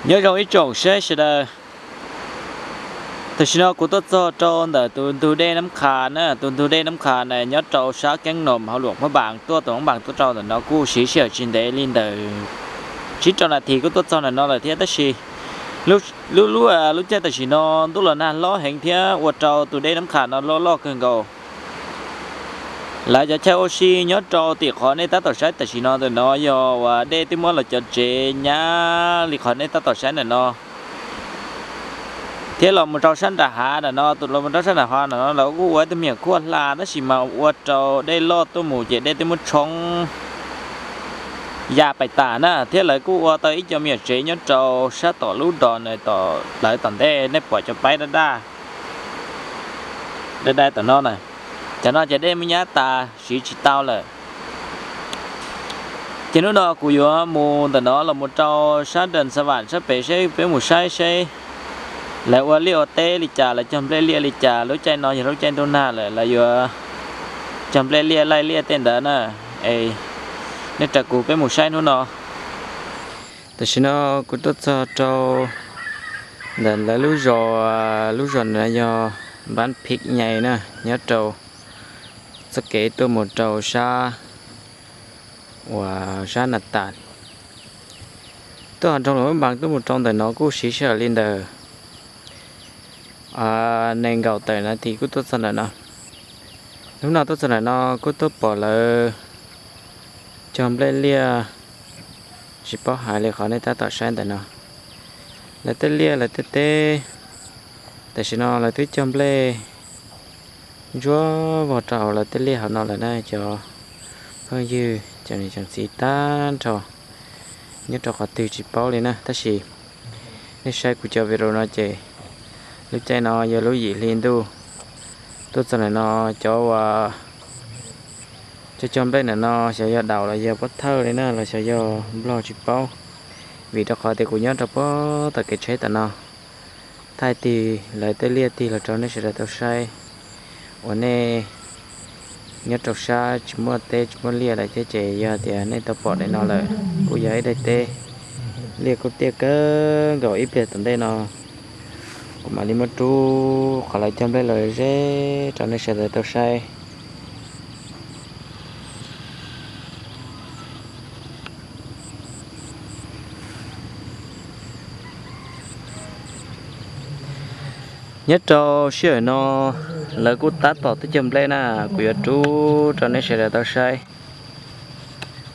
Nyob zoo ib tsoom saib sawv daws. Tam sim no kuv tuaj txog rau ntawm tus ntug dej Nab Qha na, tus ntug dej Nab Qha na nyob rau sab Keeb Noom hauv luam Hmoob Npas, tuaj tom Hmoob Npas tuaj rau ntawm no kuj siv sij hawm tsis ntev li ntawm tsib rau nas this kuj tuaj txog ntawm no lawm thiab, tab sis lub lub lub caij tam sim no ntuj los nag hlob heev thiab ua rau tus dej Nab Qha no loj loj kawg nkaus. Lawv cov chaw ua si nyob rau tim qhov nej tab tom saib tam sim no ntawm no yog uas dej twb muab lawv cov tsev nyab li qhov nej tab tom saib ntawm no, thiab los mus rau sab nram hav ntawm no, los mus rau sab nram hav ntawm no lawv kuj ua ib tug me nyuam khuaj hla tab sis mas ua rau dej loj tuaj mus ces dej twb muab tshoob ya pais tas na, thiab lawv kuj ua tau ib co me nyuam tsev nyob rau sab tom lub dos na, tom lawv tom ntej nej pom cov paib daj daj dai dai tom no na. Cov no ces dej muab nyab tas siv tsis tau lawm. Ces hnub no kuv yuav mus ntawm no los mus rau sab Dej Xav Vam sab pem seb, peb mus saib seb lawv ua liaj ua teb li cas, lawv cog nplej liaj li cas. Lub caij no yog lub caij ntuj nag lawm, lawv yuav cog nplej liaj laij liaj tej ntawd na. Es nej raws kuv peb mus saib hnub no. Tam sim no kuv tuaj txog rau ntawm lawv lub zos, lub zos no yog Npab Phim Nyais na, nyob rau txoj kev tuaj mus rau sab uas sab Nas Tas, tuaj hauv nroog Luam Npas tuaj mus rau ntawm no kuj siv sij hawm li ntawm nees nkaum tawm nas this kuj tuaj txog ntawm no. Hnub no tuaj txog ntawm no kuj tuaj pom lawv cog nplej liaj tsis paub hais li qhov nej tab tom saib ntawm no. Lawv tej liaj lawv tej teb, tam sim no lawv twb cog nplej ntsuab vog rau hauv lawv tej liaj hauv no lawm na cov phooj ywg, cov niam cov txiv tag nrho. Nyob rau qhov twg tsis paub li na, tab sis nej saib kuv cov video no ces lub caij no yog lub yim hli ntuj. Tuaj txog ntawm no, cov uas cog cog nplej ntawm no xyov yog daus los yog pob thawj li na los xyov yog nplog tsis paub, vim rau qhov tias kuv nyob rau pob tom kev tsheb tom no. Thaij tig lawv tej liaj tig los rau nej sawv daws tau saib. Uas nej nyob rau sab tsis muaj teb tsis muaj liaj lawm thiab ces yog tias nej tau pom daim no lawm, kuj yog ib daim teb liaj kuj tiaj kawg nkaus. Ib pliag tom ntej no kuv mam li muab rub qhov lawv cog nplej los ze rau nej sawv daws tau saib. Nyob rau sij hawm no lawv kuj tab tom tuaj cog nplej na, kuv yuav rub rau nej sawv daws tau saib.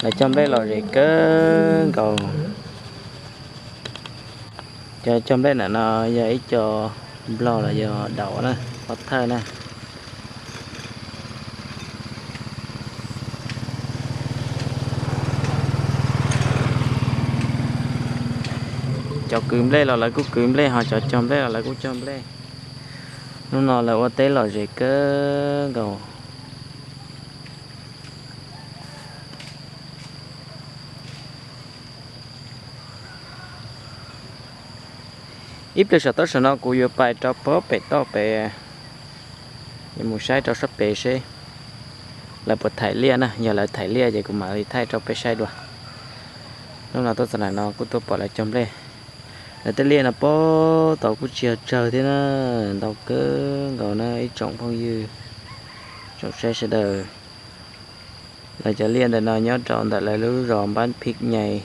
Lawv cog nplej los ze kawg nkaus. Cov cog nplej ntawm no yog ib co nplog los yog daus na, pob thawj na. Cov kwv nplej los lawv kuj kwv nplej, ho cov cog nplej los lawv kuj cog nplej. Hnub no lawv ua teb lom zem kawg nkaus. Ib pliag saum toj saum no kuv yuav pais rau pem toj pem, yuav mus saib rau sab pem seb lawv puas thaij liaj na. Yog lawv thaij liaj ces kuv mam li thaij rau peb saib dua. Hnub no tuaj txog ntawm no kuj tuaj pom lawv cog nplej. Lawv tej liaj no puag tod kuj tsis yog tsawg thiab na, ntau kawg nkaus na ib tsoom phooj ywg, tsoom saib sawv daws. Lawv cov liaj ntawm no nyob rau ntawm lawv lub zos Npab Phim Nyais.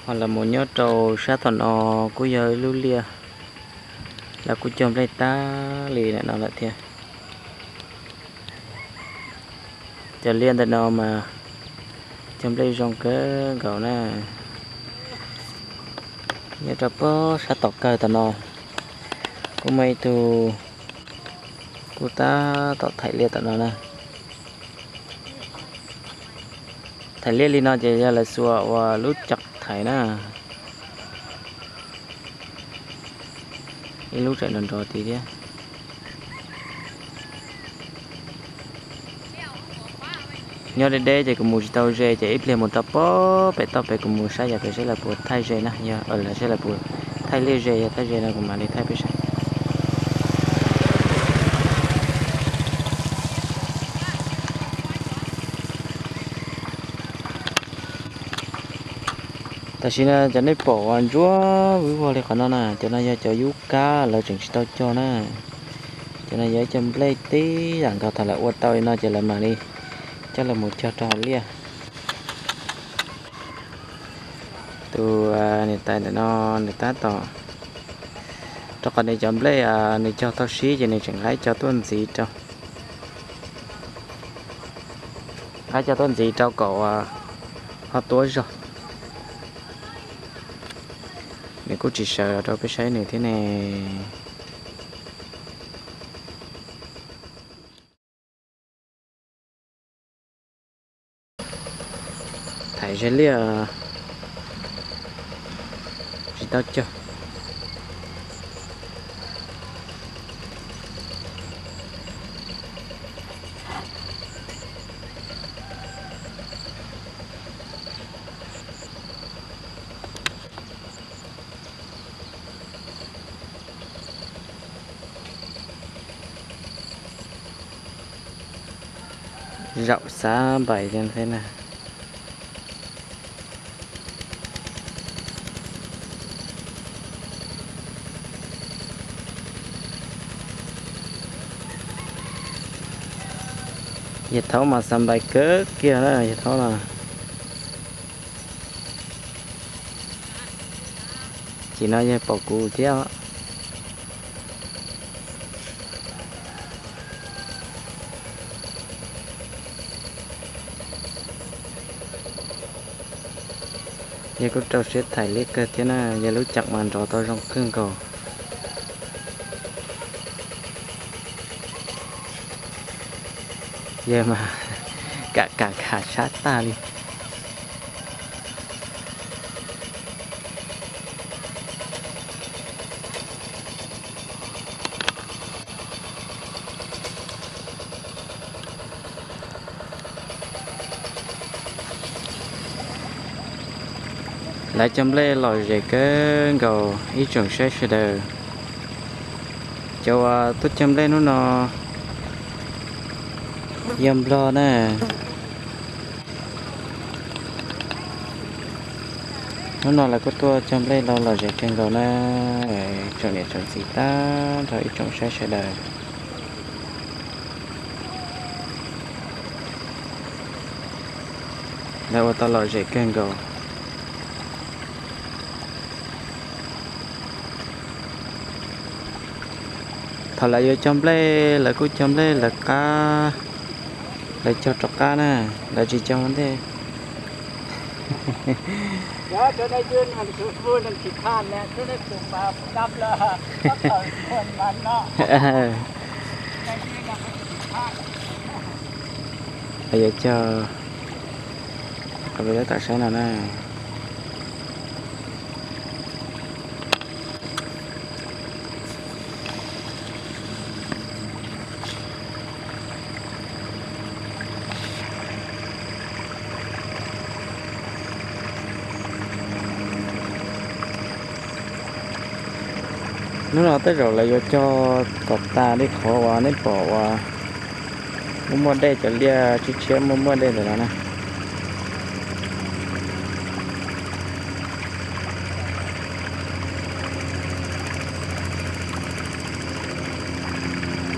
Ho los mus nyob rau sab tom no kuj yog ib lub liaj, lawv kuj cog nplej tag li ntawm no lawm thiab. Cov liaj ntawm no mas cog nplej zoo kawg nkaus na. Nyob rau puag sab tom kawg tom no kuj muaj ib tug kuj tab tom thaij liaj tom no na. Thaij liaj li no ces yog lawv xuas ua lub coj thaij na. Ib lub tseem nrov nrov tid thiab. Nyob deb deb ces kuv mus tsis tau ze ces ib pliag mus rau pem toj pem kuv mus saib yog pem saib lawv puas thaij ze na, yog lawv saib lawv puas thaij liaj ze, yog thaij ze no kuv mam li thaij peb saib. Tam sim no cov nej pom ntsuab vwb vog li qhov no na, cov no yog cov yub kab lawv tseem tsis tau cog na. Cov no yog ib co nplej tib yam nkaus, thaum lawv ua tau li no ces lawv mam li coj lawv mus cog rau hauv liaj. Tus niam tais ntawm no nws tab tom, rau qhov nws cov nplej nws cog tau sib ces nws tseem nqa cov tuaj ntxiv rau, nqa cov tuaj ntxiv rau kom ho tuab zog. Nws kuj tsis sawv rau peb saib nws thiab ne. Thaiv ze liaj tsis tau cog. Zaum xav npais li thiab na. Yawg Thaub mas xav npais kawg kiag na, yawg Thaub no. Ces no yawg pom kuv thiab os. Yawg kuj rau siab thaiv liaj kawg thiab na, yawg lub ceem mas nrov tau zoo kawg nkaus. Yawg mas kam kam kam sab tag li. Lawv cog nplej lom zem kawg nkaus ib tsoom saib sawv daws. Cov uas tuaj cog nplej hnub no yog Nplog na. Hnub no lawv kuj tuaj cog nplej los lom zem kawg nkaus na, tsoom niam tsoom txiv tag nrho ib tsoom saib sawv daws. Lawv ua tau lom zem kawg nkaus. Thaum lawv yuav cog nplej, lawv kuj cog nplej lawv qab, lawv cog rov qab na, lawv tsis cog ua ntej. Lawv yuav cog, qhov peb tab tom saib no na. Hnub no tej zaum lawv yuav cog kom tas li qhov uas nej pom uas muaj muaj dej, cov liaj tshiab tshiab muaj muaj dej ntawm no na.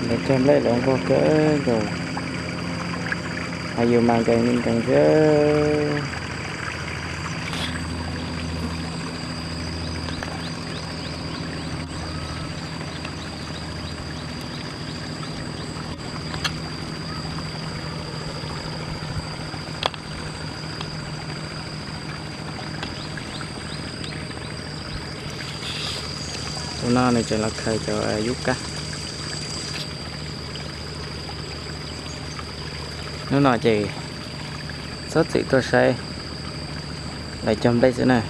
Lawv cog nplej lawv nquag kawg nkaus, hos yus mas nkees li nkees xwb. Tus no nws tseem los khaws cov yub kab. Hnub no ces txhob txwm tuaj saib lawv cog nplej xwb na.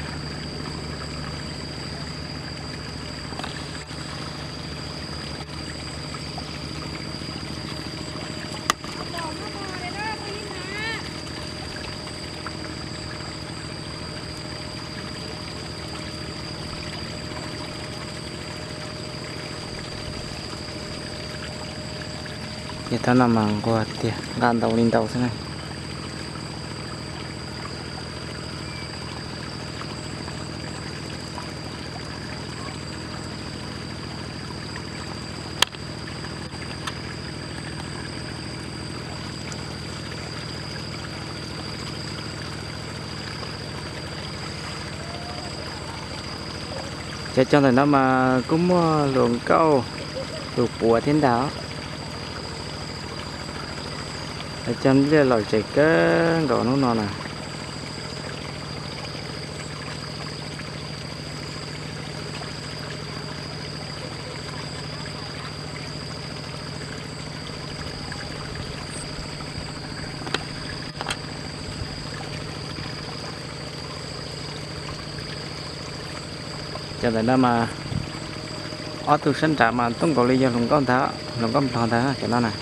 Ces thaum no mas nquag tiag, nqa ntau li ntau xwb na. Cov cog ntawm no mas kuj muaj hluas nkauj, tus puav thiab ntag. Lawv cog npliaj lom zem kawg nkaus hnub no na. Cov ntawm no mas ob tug sab nrad mas tuaj nkaus li yog hluas nkauj ntag, hluas nkauj nplog ntag cov no na.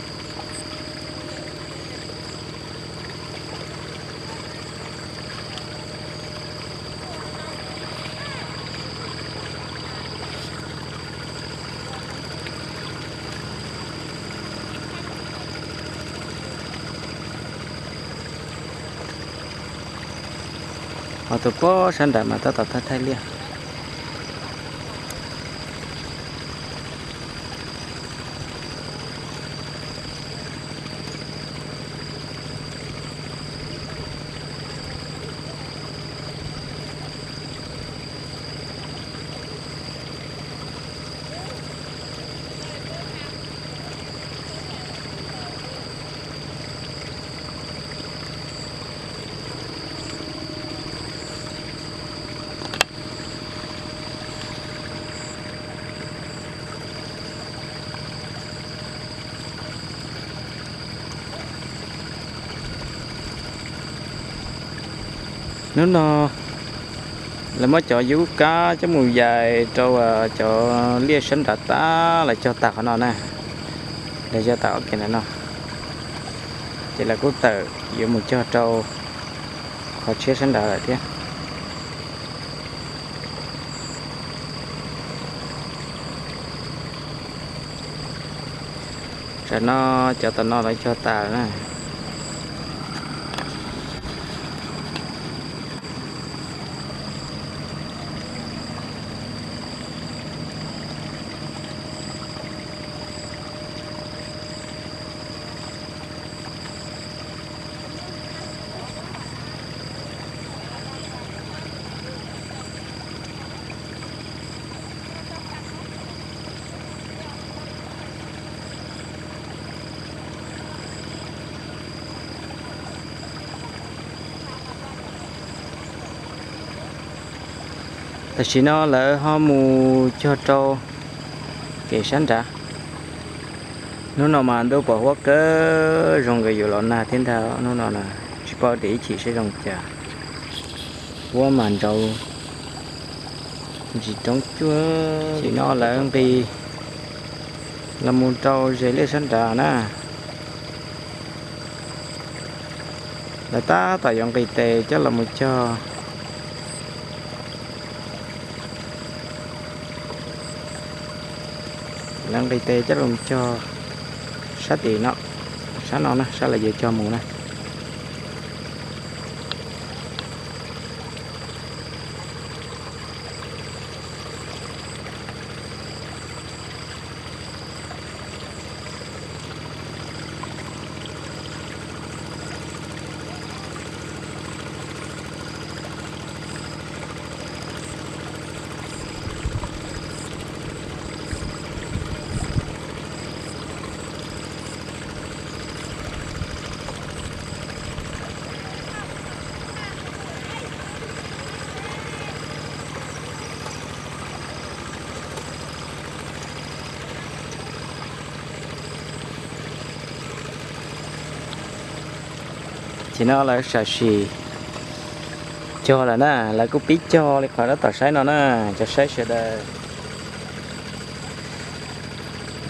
Ho tus puag sab nrad mas tab tom thaij thaij liaj. Hnub no lawv muab cov yub kab coj mus yais rau cov liaj sab nrad tag, lawv cog tas qhov no na. Lawv cog tas ob ke ntawm no, ces lawv kuj tawm yuav mus cog rau qhov tshiab sab nrad lawm thiab. Tam no cov tom no lawv cog tas na. Tam sim no lawv ho mus cog rau kev sab nrad. Hnub no mas ntuj pom huab kawg, zoo nkawd yuav los nag thiab ntag. Hnub no na tsis paub tias ib chim seb zoo cas. Huab mas ntsauv ntsis roob cuag. Tam sim no lawv nqis los mus rau ze liaj sab nrad na. Lawv tab tom yuav nqis tes coj los mus cog. Lawv nqis tes coj los cog sab tim no, sab no na, sab lawv yuav cog mus na. Tam sim no lawv sam sim cog lawm na, lawv kuj pib cog li qhov tab tom saib no na, cov saib sawv daws.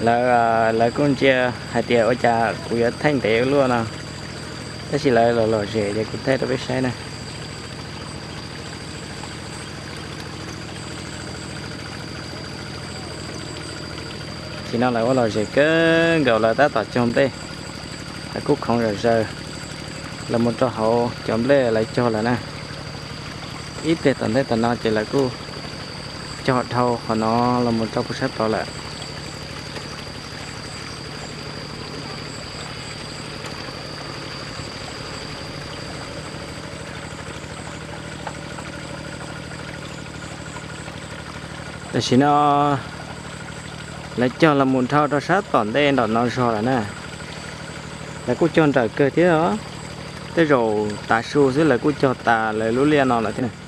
Lawv, lawv kuj ntsia hais tias ua cas kuv yuav thaij ntev ua luaj no, tab sis lawv los lom zem ces kuv thaij rau peb saib na. Tam sim no lawv ua lom zem kawg nkaus, lawv tab tom cog nplej, lawv kuj khoov zom zaws los mus rau hauv cov nplej lawv cog lawm na. Ib pliag tom ntej tom no ces lawv kuj cog dhau qhov no los mus rau puag sab tod lawm. Tam sim no lawv cog los mus dhau rau sab tom ntej nram no zog lawm na. Lawv kuj cog nrawm kawg thiab os. Tej zaum tav su xwb lawv kuj cog tas lawv lub liaj no lawm thiab.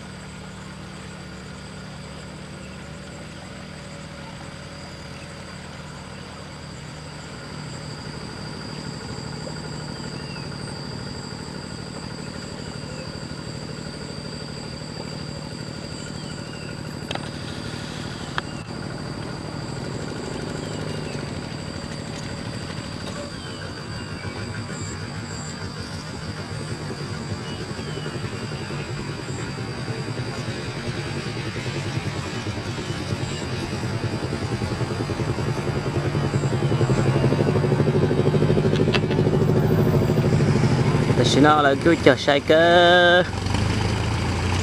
Tam sim no lawv kuj cog sai kawg,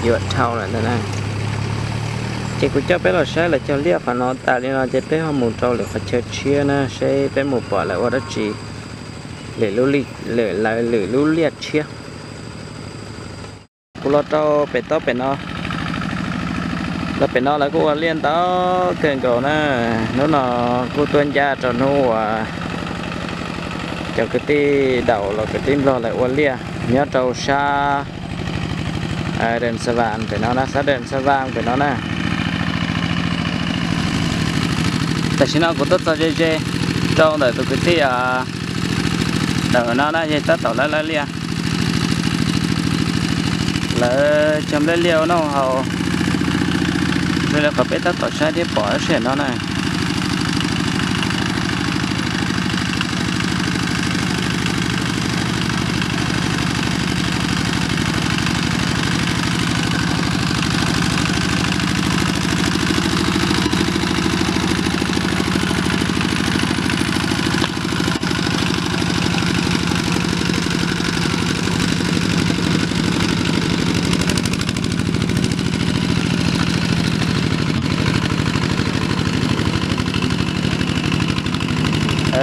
yuav dhau lawm ntag na. Ces kuv coj peb los saib lawv cog liaj qhov no tas li no ces peb ho mus rau lwm qhov chaw tshiab na, seb peb mus pom lawv ua dab tsi, lwm lub li, lwm lawv lwm lub liaj tshiab. Kuv los rau pem toj pem no, los pem no lawv kuj ua liaj ntau kawg nkaus na. Hnub no kuj tuaj ncaj rau hnub uas cov kwv tij daum los kwv tij nplog lawv ua liaj nyob rau sab Deem Xas Vas pem no na, sab Deem Xas Vas pem no na. Tam sim no kuv tuaj txog ze ze rau ntawm tus kwv tij ntawm no na, yog tab tom lawv lawv liaj. Lawv cog nplej liaj ua noj haus, zoo li qhov peb tab tom saib thiab pom sij hawm no na.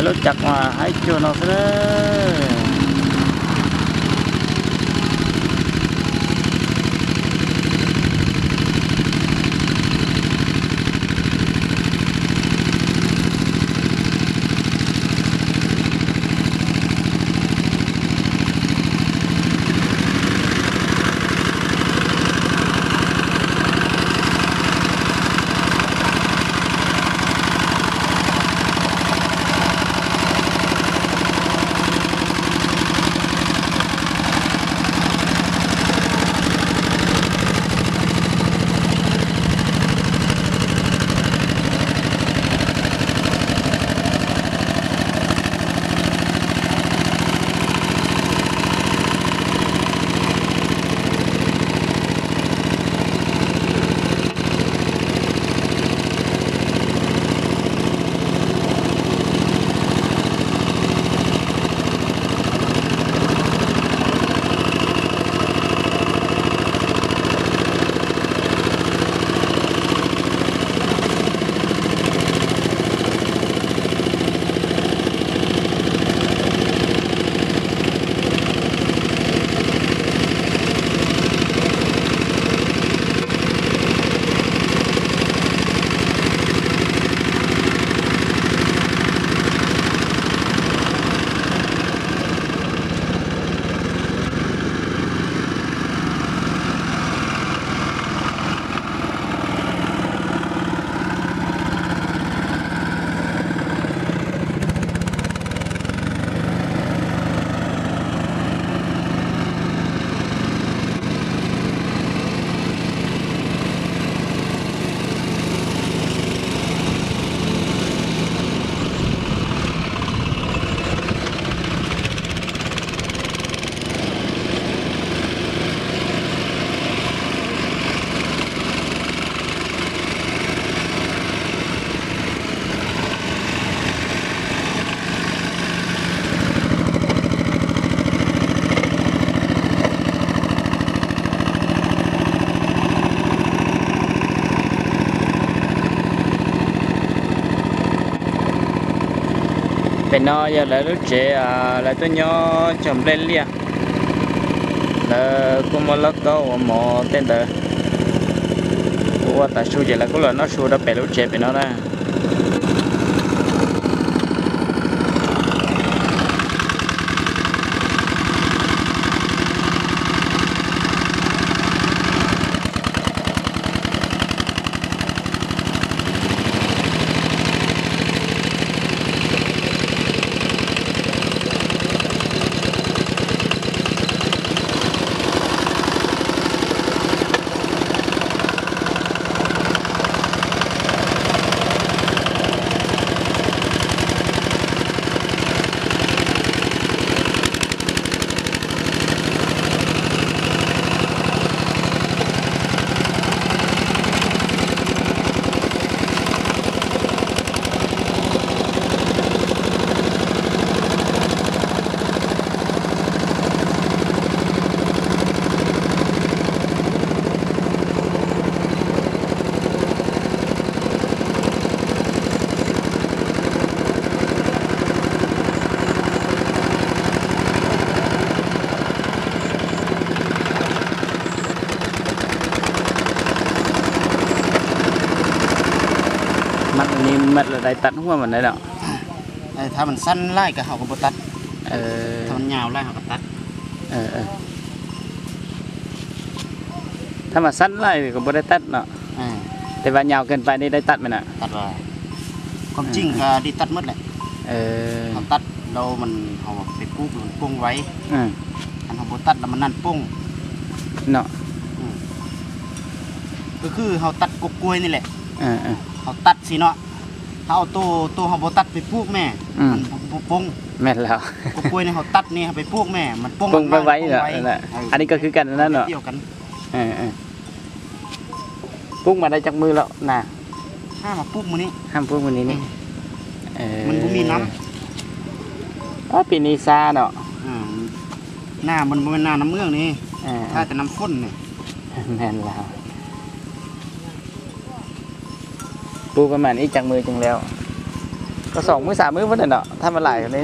Lub cas mas haib cuag no xwb. Pem no yog lawv lub tsev, lawv tuaj nyob cog nplej liaj. Lawv kuj muaj lauj kaub ua mov tej ntawd, kuj Ua tas su ces lawv kuj los noj su rau pem lub tsev pem no na. Mas ni mas lawv dai tau huaj mas ntawd los? Tha mas xab laij kuj hau kuj puas tau, tha mas nyau laij hau kuj tau. Tha mas xab laij kuj puas tau tau no, tes vas nyau kawg pais dai tau me na. Kom tseeb dai tau mab lawm, hau tau lawm mas hau peb pub mas pooj vais, hau puas tau los mas naj pooj no. Kuj hau tau kuj kuaj ni lawm, hau tau xwb no. Hau tus tus hau puas tau peb pub me, pooj, kuj kuaj ni hau tau ni peb pub me mas pooj vais. Aw, ni kuj khwv kas na no. Pub mas dai cov mws los na? Hab pub mas ni, hab pub mas ni ni. Pib ni xab no, na mas na nam mwj ni, thaj tas nam foj ni. Pub pab mas ib cov mws tseem lawm, koj xoom mws xab mws pab ntawm no thaj mas laim ni.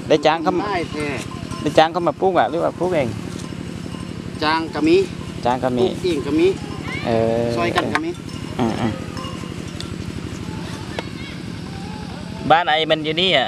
Dai caav koj mas pub as lub as pub ees? Caav koj mas, pab na mas yus ni a.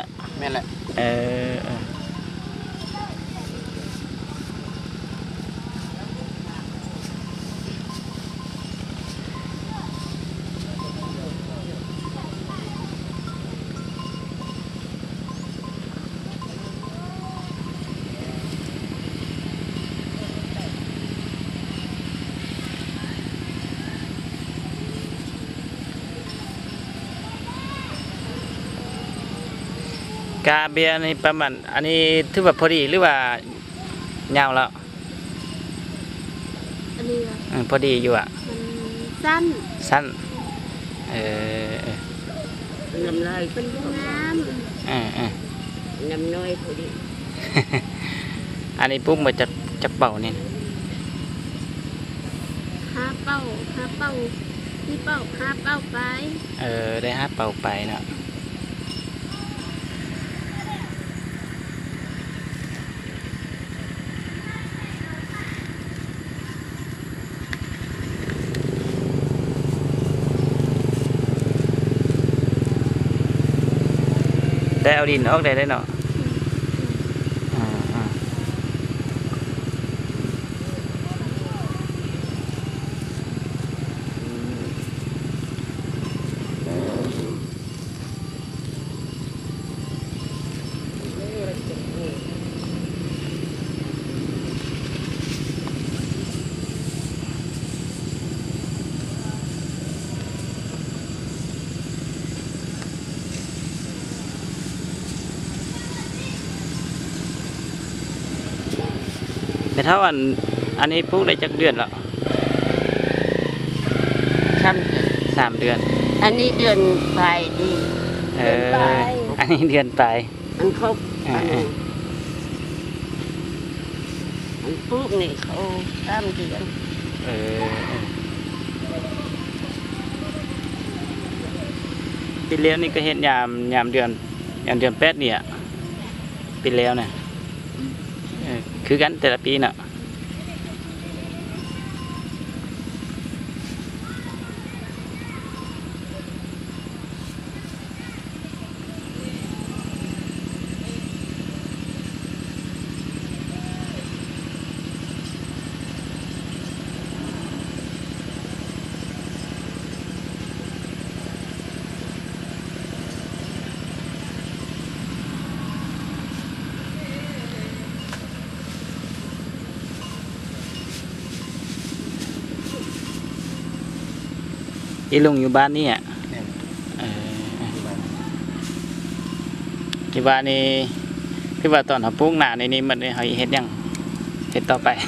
Kab npiab ni pab mas,อันนี้ถือว่าพอดี หรือว่า ยาวแล้ว พอดีอยู่อ่ะ สั้น อันนี้ปลูกมาจาก จากเป่านี่ ห้าเป่า ห้าเป่า สี่เป่า ห้าเป่าปลาย เออ ได้ห้าเป่าปลายเนาะ Dai au dij ob dai dab no. Peb thaub, อันนี้ปลูกได้จักเดือนแล้ว สามเดือน อันนี้เดือนปลาย อันนี้เดือนปลาย มันครบ มันปลูกนี่เขาสามเดือน ปีแล้วนี่ก็เห็นยาม ยามเดือน ยามเดือนแปดนี่อ่ะ ปีแล้วนะ คือกันแต่ละปีน่ะ Ib lub yub npab ni a? Yub npab ni, twb vas tom no pub nas ni, ni mam li ho ib hej deej, hej tau pais.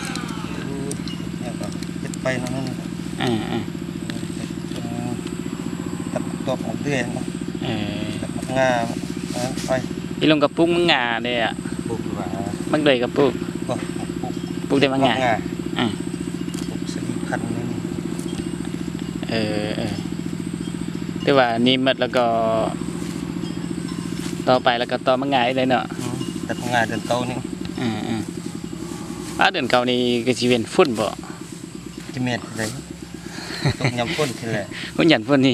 Ib lub koj pub mab nas li, mab dais koj pub, pub tej mab nas. Twb vas ni mam los koj tau pais los koj tau mab nas ib daim no. Ab, dawm nkaus ni koj tsis vin fun npaum. Kuv nyav fun ni,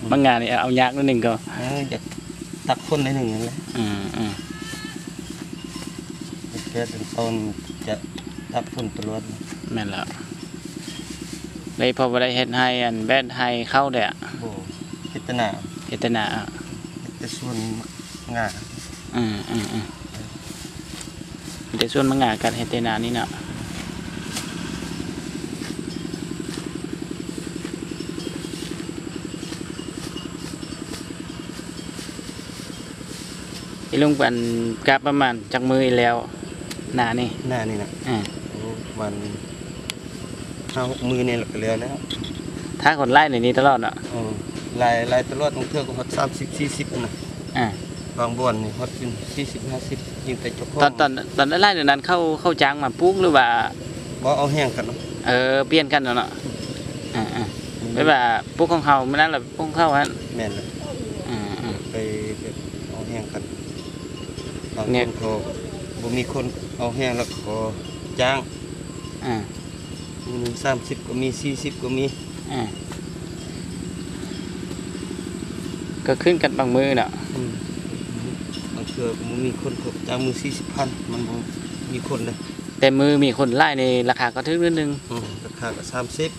mab nas ni au nyab lub neej nkaus. Lawv phau va dai het hais, npeb hais khauj diam. Hes tej nas, hes tej nas, hes tej suab mab nas kab hes tej nas ni no. Ib lub pas kab pab mas cov mws ib lev nas ni. Thab qhov laij ntawm ni tas los no. Laij tas los, tom thawj kuj hos xab xib xib xib na. Pas npuas hos xib xib hab xib. Tom laij ntawm nas khauj caav mas pub lub vas, piaj kab no no. Peb vas pub khauj hau, mas nas los pub khauj hau. Nws, au heej los qhov caav, xab xib kuj mi, xib xib kuj mi. Koj khwb kab pas mws no. Mus mi khon, qhov caav mws xib xib phaj, mas mus mi khon. Tej mws mi khon laij ni, las khas koj thwb lub neej. Las khas koj xab xib.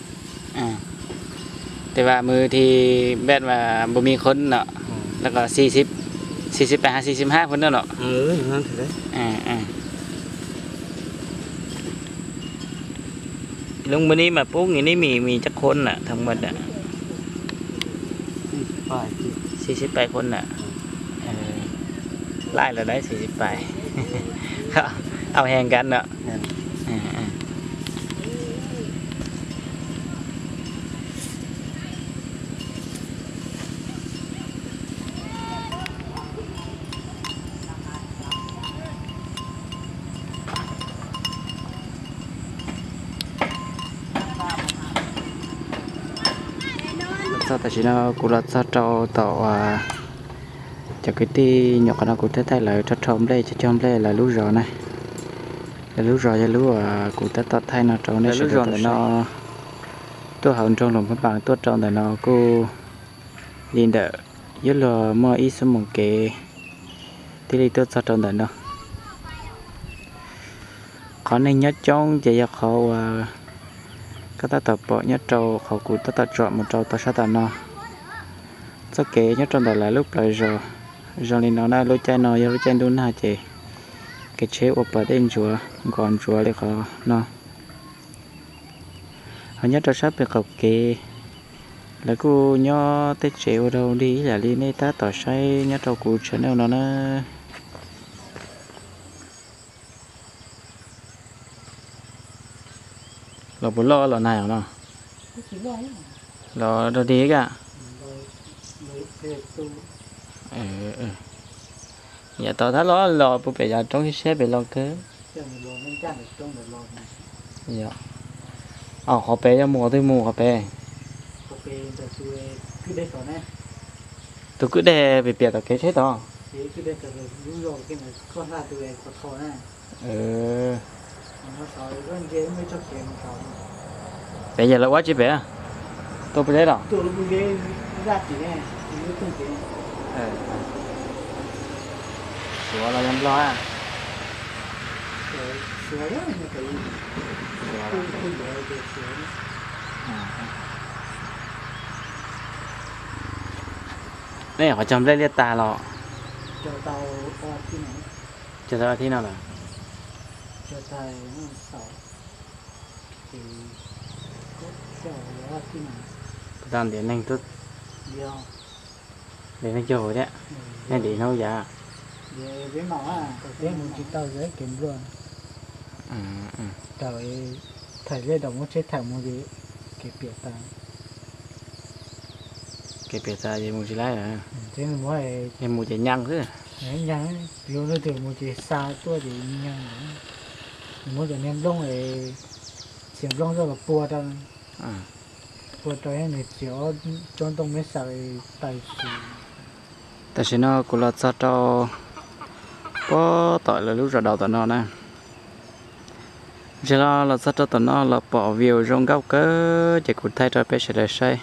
Tes vas mws thi npej mas npus mi khon no, los koj xib xib, xib xib peb hab xib xib hab phab no no. Lub npus ni mas pub nws ni mi, mi cov khon na, thaj maj. Xib xib pais khon na. Laij los dawb xib xib pais. Au heej kab no. Los txog tam sim no kuv los txog rau tom uas cov kwv tij nyuam qhuav no kuv thiaj thaij lawv rho rho nplej, cog cog nplej lawv lub zos na. Lawv lub zos yog lub uas kuv tab tom thaij no rau nej sawv daws tau saib. Tuaj hauv nroog Luam Phab Npas tuaj rau ntawm no kuj li ntawm yuav luag muaj ib xuab moos kev thiaj li tuaj txog rau ntawm no. Qhov neeg nyob coob ces yog qhov uas koj tab tom pom nyob rau qhov kuv tab tom tsom mus rau tom sab tom no. Txoj kev nyob rau ntawm lawv lub plawv zos zoo li no na, lub caij no yog lub caij ntuj nag ces kev tsheb ua pas dej ntsuav nkos ntsuav li qhov no. Ho nyob rau sab pem qaum kev, lawv kuj nyob tej tsev ua dog dig ib yam li nej tab tom saib nyob rau kuv channel no na. Los puas loj los nag no? Los dog dig ib yam. Yam tau thab los los puag pem yav roob siab siab pem los kawg. Yog, qhov pem yog mus qhov twg mus qhov pem? Tus kwj deg pem piam tom kev tsheb tod. Pem yog lawv ua tsi pem? Tuaj pem teb los? Suav los yog Nplog? Nej qhov cog nplej liaj tag los? Cog tau thib no lawm. Puas tau ntiav neeg Li no yog thiab, nej dim hnub yav. Peb mus tsis tau kev npluaj, tau thaij zeb daus muab tsheb thaij mus ces kev piam tas. Kev piam tas ces mus tsis laib, mus ces nyees xwb. Nyees, yus leej twg mus ces xa tuaj ces nyees. Nws muab cov niag nplooj, txiav nplooj zoj los pua rau, pua rau nws txiav ob tsob ntoo me xaws tais xwb. Tam sim no kuv los txog rau puag tom lawv lub zos daus tom no na. Ntshe los los txog rau tom no los pom view zoo nkauj kawg ces kuv thaij rau peb sawv daws saib.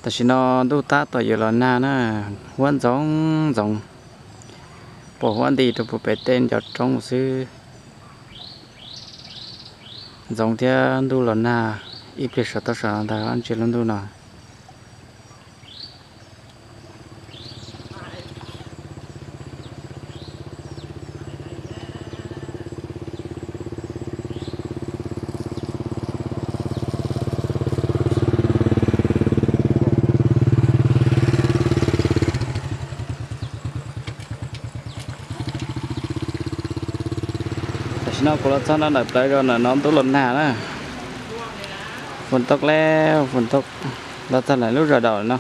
Tam sim no ntuj tab tom yuav los nag na, huab ntxoov ntxoov, pom huab nti rau puag pem tej ncov roob xwb. Ntxoov thiab ntuj los nag, ib pliag saum toj saum no ntag ntsia lub ntuj no. Tam sim no kuv los txog no ntawm plawv zos ntawm no ntuj los nag na. Phoo toj le, phoo toj, los txog ntawm lub zos daus no.